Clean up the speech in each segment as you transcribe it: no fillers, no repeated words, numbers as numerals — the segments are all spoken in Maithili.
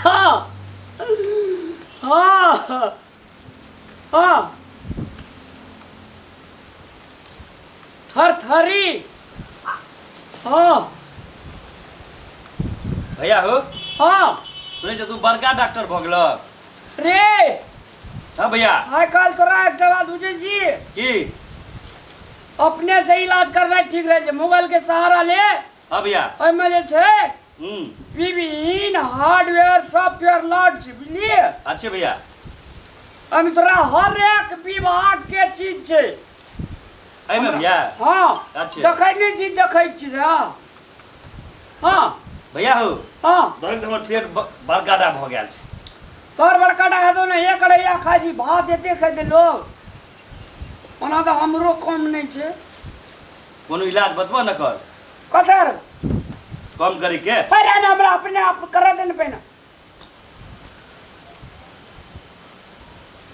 हाँ हाँ हाँ थरथरी हाँ भैया हो। हाँ। सुनै छ तू बड़का डॉक्टर भऽ गेलह। रे। हाँ भैया। आइ काल्हि तोरा एकटा बात बुझै छी की? अपने से इलाज करनाइ ठीक रहै छै, मोबाइल के सहारा ले। हाँ भैया। ओहिमे जे छै विभिन्न हार्डवेयर सॉफ्टवेयर लॉड छै, बुझलियै? अच्छे भैया। ओहिमे तोरा हर एक विभाग के चीज छै एहिमे भैया। हाँ। अच्छे। देखै नहि छी, देखै छी। हाँ हाँ भैया हो। हाँ। दर्द हमर पेट बड़का टा भऽ गेल छै। तोहर बड़का टा हेतौ ने, एक अढ़ैया खाइ छी, भात एते खाइ छै लोग। ओना तऽ हमरो कम नहि छै। कोनो इलाज बतबऽ ने कर। कथर कम करे के? पहिले ने हमरा अपने आप करऽ दे ने पहिने।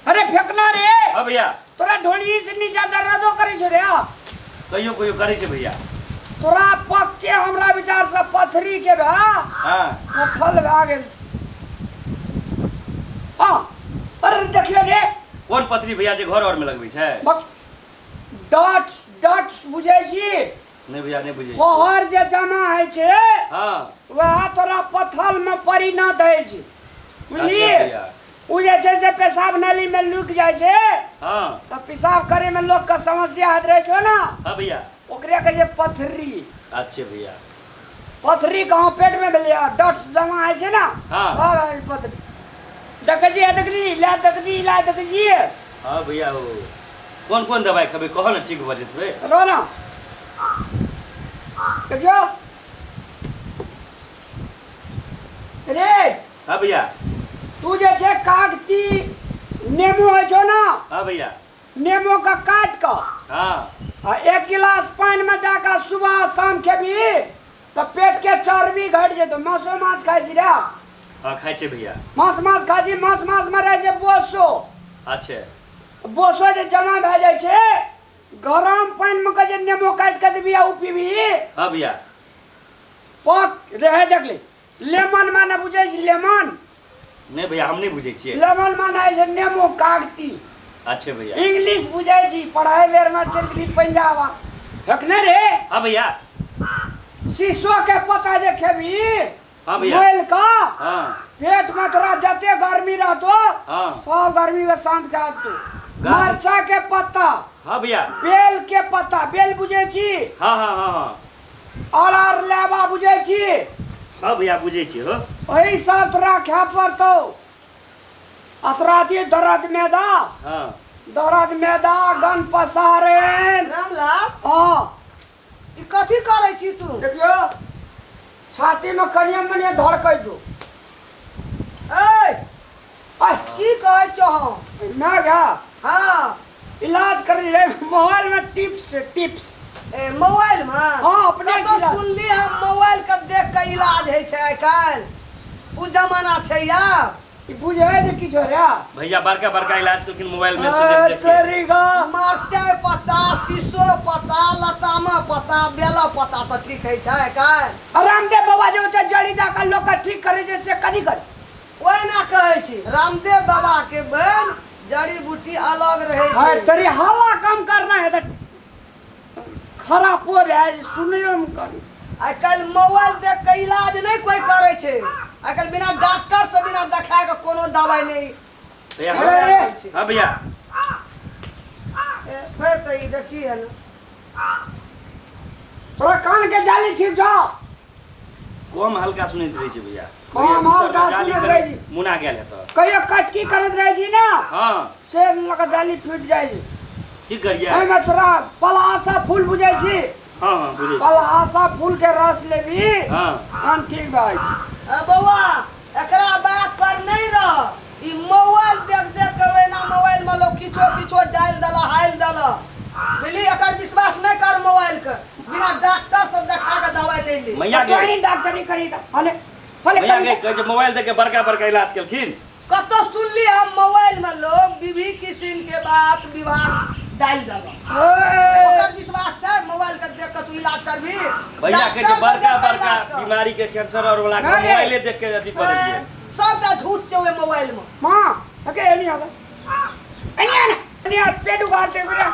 अरे फेकना रे। हाँ भैया। तोरा ढोली से नीचा दर्दो करै छौ रे? कहियो कहियो करै छै भैया। तोरा पक्के हमरा विचार से पथरी के भए। हाँ। पथल भए गेल। हाँ अरे देखियो रे। कोन पथरी भैया जे घर और में लगबै छै? डॉट्स डॉट्स बुझै छी? नहि भैया, नहि बुझै छी। पहर जे जमा होइ छै। हाँ। वएह तोरा पथल में परिणत होइ छै, बुझलियै? अच्छा भैया। ओ जे छै से पेशाब नली में लुकि जाइ छै। हाँ। तऽ पेशाब करे में लोक के समस्या होइत रहै छौ ने। हाँ भैया। ओकरे कहै छै पथरी। अच्छे भैया। पथरी कहाँ पेट में भेलै? डॉट्स जमा होइ छै ने। हाँ। हाँ, पथरी देखै छियै, देखली ला, देखली ला, देखै छियै। हाँ भैया हो, कोन कोन दवाइ खेबै कहऽ ने, ठीक भऽ जेतै। रह ना, देखियो रे। हाँ भैया। तू जे छै कागती नेमो होइ छौ ने। हाँ भैया। नेमो के काटि कऽ। हाँ। आ एक गिलास पानि में दए कऽ सुबह शाम खेबही तऽ पेट के चर्बी घटि जेतौ। मासो माछ खाइ छी रे? हाँ खाइ छियै भैया। माछ माछ खाइ छी? माछ माछ में रहै छै बोसो। अच्छे। बोसो जे जमा भए जाइ छै, गरम पानि में के जे नेमो काटि कऽ देबही आ ओ पीबही। हाँ भैया। पक रहे देखली लेमन माने बुझै छी लेमन? नहि भैया, हम नहि बुझै छियै। लेमन माने होइ छै नेमो कागती। अच्छे भैया। इंग्लिश बुझै छी? पढ़ाइ बेर में चलि गेली पंजाब। रखने रे। हाँ भैया। शीशो के पत्ता जे खेबही। हाँ भैया। मोल का। हाँ। पेट में तोरा जते गर्मी रहतो। हाँ। सब गर्मी में शांत कऽ देतौ। मरचा के पत्ता। हाँ भैया। बेल के पत्ता, बेल बुझै छी? हाँ हाँ हाँ हाँ। अरर लेबा बुझै छी? हाँ भैया, बुझै छी हो। ओहि सब तोरा खाय पड़तौ आ तोरा अथी दर्द मैदा। हाँ। दर्द मैदा गन पसारेन। रामलाल। हाँ। ई कथी करै छी तू? देखियो, छाती में कनिए मनिए धड़कै छौ। ऐ। आय। की कहै छौ हम? ना गा। हाँ। इलाज करै ले मोबाइल में टिप्स टिप्स। ए मोबाइल में? हाँ, अपने कतौ से इलाज। सुनली हम मोबाइल के देख के इलाज होइ छै आइ काल्हि? ओ जमाना छै आब? ई बुझै जे किछो रे। भैया बड़का बड़का इलाज केलखिन मोबाइल में से देख देख के। तेरी गा। मरचाइ पत्ता, शीशो पत्ता, लतामा पत्ता, बेला पत्ता से ठीक होइ छै आइ काल्हि? रामदेव बाबा जे ओतऽ जड़ी दऽ कऽ लोकके ठीक करै छै से कथी करै? ओहिना कहै छी, रामदेव बाबा के बन जड़ी बूटी अलग रहै हाय छै। तेरी, हल्ला कम करना है तऽ खराब हो रहा है सुनियो में कर। आइ काल्हि मोबाइल देख के इलाज नहि कोइ करै छै। आइ काल्हि बिना डॉक्टर से बिना देखा के कोनो दवाइ नहि। भैया, अरे, हाँ। हाँ भैया। ए, फेर तऽ ई देखी है ने। तोरा कान के जाली ठीक छौ? कम हल्का सुनैत रहै छै भैया। कम हल्का जाली सुनैत कनि रहै छै। मुना गेल हेतऽ। कहियो कटकी करैत रहै छी ने। हाँ। से लऽ कऽ जाली फूटि जाइ छै। की करियै? एहिमे तोरा पलासा फूल बुझै छी? हाँ हाँ, बुझै छी। पलासा फूल के रस लेबही। हाँ। तहन ठीक भए जाइ। ए बौआ, एकरा बात पर नहि रह। ई मोबाइल देख देख के ओहिना मोबाइल में लोग किछो किछो डालि देलक, हालि देलक, बुझली? एकर विश्वास नहि कर मोबाइल के, बिना डॉक्टर से देखा के दवाई नहि ले। मैया तो गे। ही डॉक्टरी करी तऽ हले हले मैया करी गे, तऽ। कहै छै मोबाइल देख के बड़का बड़का इलाज केलखिन। कतौ सुनली हम मोबाइल में लोग विभिन्न किस्म के बात विवाद डालि देलक। ओए। ओकर विश्वास छै? मोबाइल के देख के तू इलाज करबी? भैया कहै छै डॉक्टर के बड़का देख के बड़का इलाज कर। बीमारी के कैंसर और वाला के नहीं। मोबाइले देख के अथी कऽ देलियै। सबटा छै ओहि मोबाइल में। माँ अके एनी आगा, एनी आना, एनी आ, पेट उगाड़ दे बेटा।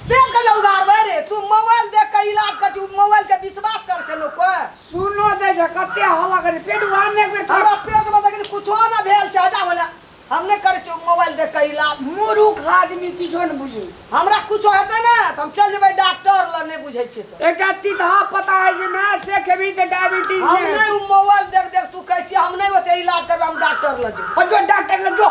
पेट के उगाड़बै रे तू? मोबाइल देख के इलाज कर छी, मोबाइल के विश्वास कर छै लोक के? सुनो दे छै कते हल्ला करे, पेट उगाड़ ने बेटा। हमरा पेट में देखी कुछो ना भेल छै, हटा वाला, हम नहि करै छियै मोबाइल देख के इलाज। मूर्ख आदमी किछो ने बुझे। हमरा कुछो हेतै ने तऽ हम चलि जेबै डॉक्टर लग, नहि बुझै छियै तऽ। एकटा तीतहा पता है जे मैं से खेबी तऽ डायबिटीज। हम नहि ओ मोबाइल देख देख तू कहै छियै, हम नहि ओते इलाज करबै, हम डॉक्टर लग जेबै। और जो डॉक्टर लग जो।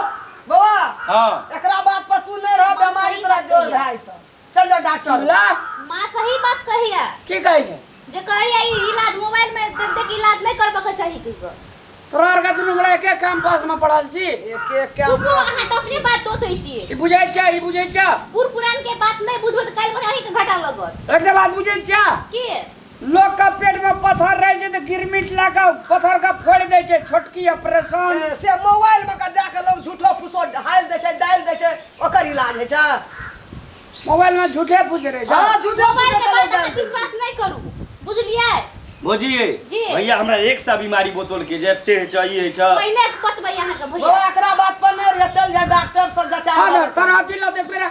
बौआ। हाँ। एकरा बात पर तू नहि रह, बेमारी तोरा जोर भए जेतौ, चल जा डॉक्टर लग। ला। माँ सही बात कहिया। की कहै छै? जे कहिया ई इलाज मोबाइल में देख देख इलाज नहीं करबऽ के चाही की गो। तोरा आर के दुनू गोरा एके कैंपस में पढ़ल छी। एक एक के। चुप हो अहाँ, तऽ अपने बात दोतै छी। ई बुझै छै, ई बुझै छै। बूढ़ पुरान के बात नहीं बुझबै तऽ काल्हि भरे अहीं के घाटा लगत। एकटा बात बुझै छै? की? लोक के पेट में पत्थर रहै छै तऽ गिरमिट ला के पत्थर के फोड़ि दै छै, छोटकी ऑपरेशन। से मोबाइल में के दए के लोग झूठो फूसो हालि दै छै, डालि दै छै, ओकर इलाज होइ छै? मोबाइल में झूठे पूछ रहे छै। हँ, झूठो मोबाइल फूसो के लोग बात डालि अहाँ दै छै। विश्वास नहीं करू, बुझलियै? भौजी। जी। भैया, हमरा एक सा बीमारी बोतल के जे एते होइ छै, ई होइ छै। पहिने बतबै अहाँके भैया। बौआ, एकरा बात पर नहि रह, चल जा डॉक्टर सब जचा। हाँ ना, तोरा अथी ला देख मेरा।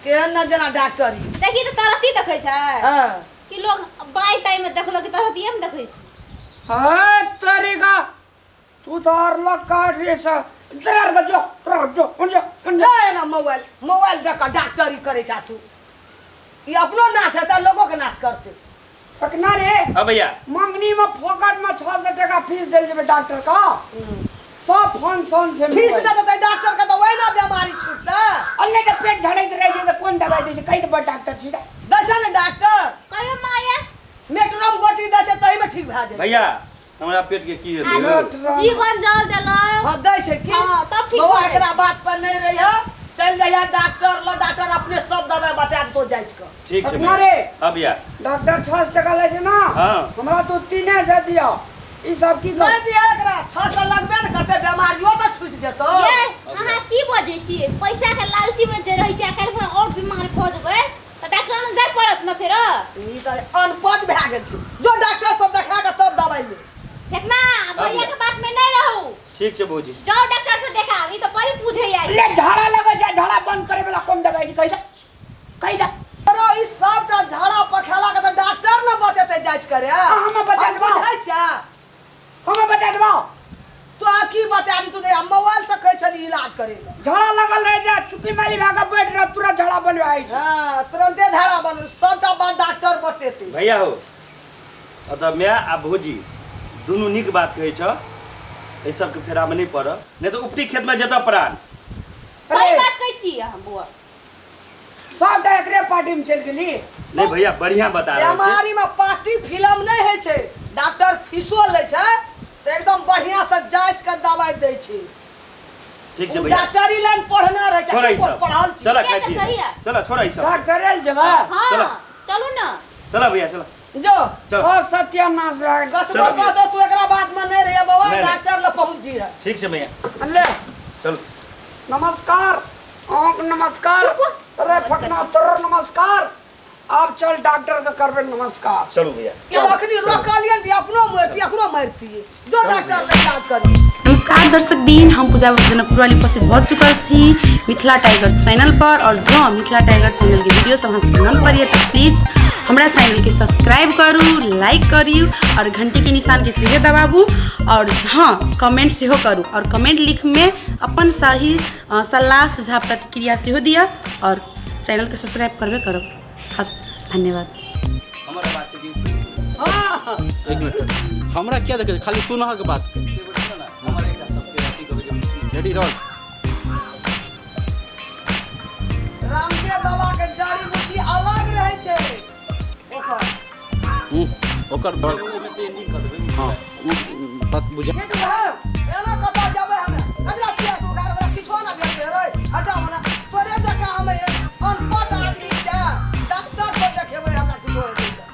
केहन न जेना डॉक्टर ई। देखी तऽ तरहती देखै छै। हँ। कि लोग बाई ताई में देखलक कि तरहतिये में देखै छै। हाँ तरीका तू तो और लोग काट रे सा, तोरा आर के जो, तोरा आर जो जो जो। ले ना, मोबाइल मोबाइल देख कऽ डॉक्टरी करै छा तू, ई अपनो नाश हेतै, लोगो के नाश करतै। तकना रे। हाँ भैया। मंगनी में फोकट में 600 टका फीस देल जेबे डॉक्टर का, सब फंक्शन छै। फीस नहि देतै डॉक्टर के तऽ ओहिना बेमारी छूटतै। अन्य के पेट झड़ैत रहै छै तऽ कोन दवाइ दै छै? कहि देबै डॉक्टर छी रे। दै छै ने डॉक्टर। कहियो माया। मेट्रोम गोटी दै छै, तहीमे ठीक भए जाइ छै। भैया, हमरा पेट के की हेतै यौ? जीवन जल देलक। हँ, दै छै की। हँ, तब ठीक बौआ, भऽ जाइ। एकरा बात पर नहि रहिह, चलि जइह डॉक्टर लग, डॉक्टर अपने सब दवाइ बता देतौ जाँच कऽ। ठीक छै। तकना भैया। रे। हाँ भैया। डॉक्टर 600 टका लै छै ना? हाँ। हमरा तू 300 दिया, ई सब की नहि कर दिह एकरा, 600 लगबे ने करतै, बेमारियो तऽ छूटि जेतौ। ये अहाँ की बजै छियै? पैसा के लालची में जे रहै छै, आ काल्हि खुना और बीमार भऽ जेबै तऽ डॉक्टर लग जाय पड़त ने फेर। ई तऽ अनपढ़ भए गेल छै, जो डॉक्टर सब देखा कऽ तब दवाइ ले। देखना, भैया के बात में नहीं रहू। ठीक छै भौजी। जाओ डॉक्टर से देखा, ई तऽ बड़ी बुझै आई। ले, झाड़ा लगै छै, झाड़ा बंद करे वाला कोन दवाइ छै? कहि दे, कहि दे। अरे, ई सबटा झाड़ा पखेला के तऽ डॉक्टर ने बतेतै जाँच करे। हमे बता देबौ। बुझै छै। हमे बता देबौ। तो आ की बता तू? तऽ मोबाइल से कहै छली इलाज करे लए। झाड़ा लगल रहे जा, चुकी माली भागा बैठ रह, तुरंत झाड़ा बनवाई छै। हाँ, तुरंते झाड़ा बन, सबटा बात डॉक्टर बतेतै। भैया हो, अतः माय आ भौजी दुनू नीक बात कहै छ, एहि सबके फेरामे नहि पड़ब, नहि तऽ उपटी खेतमे जेतऽ प्राण। सही अरे बात कहै छी अहाँ बौआ। सबटा एकरे पार्टी में चलि गेली। नहि भैया, बढ़िया बता रहल छै। बेमारी में पार्टी फिल्म नहि होइ छै, डॉक्टर फीसो लै छै तऽ एकदम बढ़िया से जाँच के दवाइ दै छै। ठीक छै ओ भैया। डॉक्टरी लाइन पढ़ने रहै छै। छोड़ा ई की सब। पढ़ल छी। चल के खाइ तऽ पियै। कहिया? चल, छोड़ा ई सब। डॉक्टरे लग जेबै। हाँ। चलो। चलू ने। चल भैया, चल। जो। चल। सब सत्यानाश भए गेल। कतबो चलो भैया। कहतौ, तू एकरा बात में नहि रहिए बौआ। नहि, नहि। डॉक्टर लग पहुँच जी। ठीक छै भैया। ले। चल। नमस्कार अहाँके, नमस्कार। चुप। अरे फकना, तोर नमस्कार। आब चल, डॉक्टर के करबै नमस्कार। चलू भैया। अखनी रोकलियन तऽ अपनो मरती, एकरो मरती, जो डॉक्टर लग इलाज करी। नमस्कार दर्शक बीन, हम पूजा जनकपुर वाली उपस्थित भऽ चुकल छी मिथिला टाइगर चैनल पर। और जँ मिथिला टाइगर चैनल के वीडियो सब अहाँ सबके मन पड़ैए तऽ प्लीज हमरा चैनल के सब्सक्राइब करू, लाइक करू और घंटी के निशान के सेहो दबाबू और हाँ, कमेंट सेहो करू और कमेंट लिखमे अपन सही सलाह, सुझाव, प्रतिक्रिया सेहो दिअ और चैनल के सब्सक्राइब करबे करब। हस, धन्यवाद। हमर बात छै कि हाँ। एक मिनट, हमरा किया देखै छै? खाली सुनहक बात। हमर एकटा सबके अथी कहबै जे रेडी रह। रामदेव बाबा के जड़ी बूटी अलग रहै छै ओकर। ओकर ओहिमे से एंडिंग कऽ देबै। हँ, ओ बात बुझा। ठीक है, एना कतऽ जेबै हमे? अगला किया तू घर वाला किछो ना भेटै रे, हटा मना, तोरे जकाँ हमे अनपढ़ आदमी छै, डॉक्टर पर देखेबै, हमरा किछो हेतै तऽ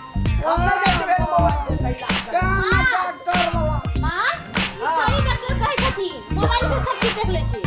हम नहि जाइ छियै मोबाइल से इलाज करे। डॉक्टर बाबा। माँ, ई सही डॉक्टर कहै छथिन, मोबाइल से सब चीज देख लै छै।